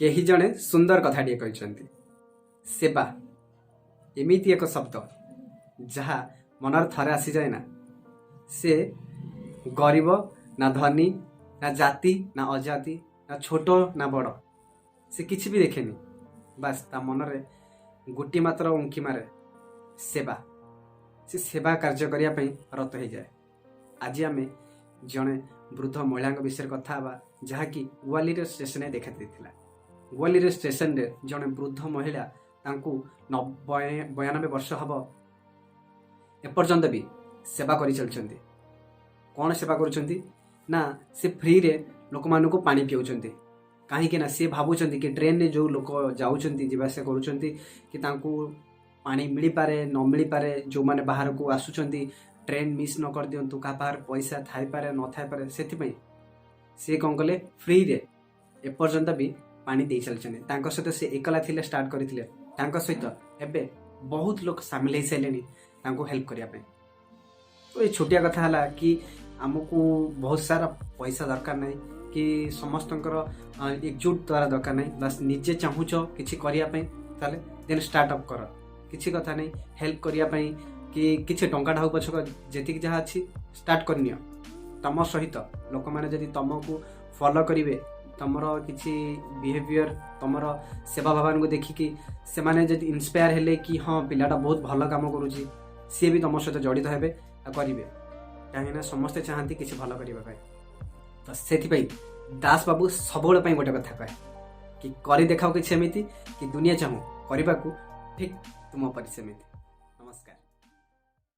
କେହି ଜଣେ ସୁନ୍ଦର କଥାଟିଏ କହିଛନ୍ତି। ସେବା ଏମିତି ଏକ ଶବ୍ଦ, ଯାହା ମନରେ ଥରେ ଆସିଯାଏ ନା, ସେ ଗରିବ ନା ଧନୀ, ନା ଜାତି ନା ଅଜାତି, ନା ଛୋଟ ନା ବଡ଼, ସେ କିଛି ବି ଦେଖେନି। ବାସ୍, ତା ମନରେ ଗୋଟିଏ ମାତ୍ର ଉଙ୍କି ମାରେ ସେବା। ସେ ସେବା କାର୍ଯ୍ୟ କରିବା ପାଇଁ ରତ ହେଇଯାଏ। ଆଜି ଆମେ ଜଣେ ବୃଦ୍ଧ ମହିଳାଙ୍କ ବିଷୟରେ କଥା ହେବା, ଯାହାକି ଗ୍ୱାଲିୟର ଷ୍ଟେସନରେ ଦେଖା ଦେଇଥିଲା। ଗ୍ୱାଲିୟର ଷ୍ଟେସନରେ ଜଣେ ବୃଦ୍ଧ ମହିଳା, ତାଙ୍କୁ 92 ବର୍ଷ ହେବ, ଏପର୍ଯ୍ୟନ୍ତ ବି ସେବା କରିଚାଲିଛନ୍ତି। କ'ଣ ସେବା କରୁଛନ୍ତି ନା, ସେ ଫ୍ରିରେ ଲୋକମାନଙ୍କୁ ପାଣି ପିଉଛନ୍ତି। କାହିଁକି ନା ସିଏ ଭାବୁଛନ୍ତି କି ଟ୍ରେନରେ ଯେଉଁ ଲୋକ ଯାଉଛନ୍ତି, ଯିବା ଆସିବା କରୁଛନ୍ତି, କି ତାଙ୍କୁ ପାଣି ମିଳିପାରେ ନ ମିଳିପାରେ। ଯେଉଁମାନେ ବାହାରକୁ ଆସୁଛନ୍ତି, ଟ୍ରେନ୍ ମିସ୍ ନ କରିଦିଅନ୍ତୁ। କାହା ପାଖରେ ପଇସା ଥାଇପାରେ, ନଥାଇପାରେ। ସେଥିପାଇଁ ସିଏ କ'ଣ କଲେ? ଫ୍ରିରେ ଏପର୍ଯ୍ୟନ୍ତ ବି ପାଣି ଦେଇ ଚାଲିଛନ୍ତି। ତାଙ୍କ ସହିତ ସେ ଏକଲା ଥିଲେ, ଷ୍ଟାର୍ଟ କରିଥିଲେ। ତାଙ୍କ ସହିତ ଏବେ ବହୁତ ଲୋକ ସାମିଲ ହେଇସାରିଲେଣି ତାଙ୍କୁ ହେଲ୍ପ କରିବା ପାଇଁ। ତ ଏଇ ଛୋଟିଆ କଥା ହେଲା କି ଆମକୁ ବହୁତ ସାରା ପଇସା ଦରକାର ନାହିଁ କି ସମସ୍ତଙ୍କର ଏକଜୁଟ ଦ୍ୱାରା ଦରକାର ନାହିଁ। ବାସ୍, ନିଜେ ଚାହୁଁଛ କିଛି କରିବା ପାଇଁ, ତାହେଲେ ଦେନ୍ ଷ୍ଟାର୍ଟ ଅପ୍ କର। କିଛି କଥା ନାହିଁ, ହେଲ୍ପ କରିବା ପାଇଁ କି କିଛି ଟଙ୍କାଟା ହଉ ପଛକ, ଯେତିକି ଯାହା ଅଛି ଷ୍ଟାର୍ଟ କରିନିଅ। ତମ ସହିତ ଲୋକମାନେ ଯଦି ତମକୁ ଫଲୋ କରିବେ, ତମର କିଛି ବିହେଭିଅର, ତମର ସେବା ଭାବନାକୁ ଦେଖିକି ସେମାନେ ଯଦି ଇନ୍ସପାୟାର ହେଲେ କି ହଁ, ପିଲାଟା ବହୁତ ଭଲ କାମ କରୁଛି, ସିଏ ବି ତମ ସହିତ ଜଡ଼ିତ ହେବେ ଆଉ କରିବେ। କାହିଁକିନା ସମସ୍ତେ ଚାହାନ୍ତି କିଛି ଭଲ କରିବା ପାଇଁ। ତ ସେଥିପାଇଁ ଦାସ ବାବୁ ସବୁବେଳେ ପାଇଁ ଗୋଟେ କଥା କହେ କି କରି ଦେଖାଅ କିଛି ଏମିତି କି ଦୁନିଆ ଚାହୁଁ କରିବାକୁ ଠିକ୍ ତୁମ ପରି ସେମିତି।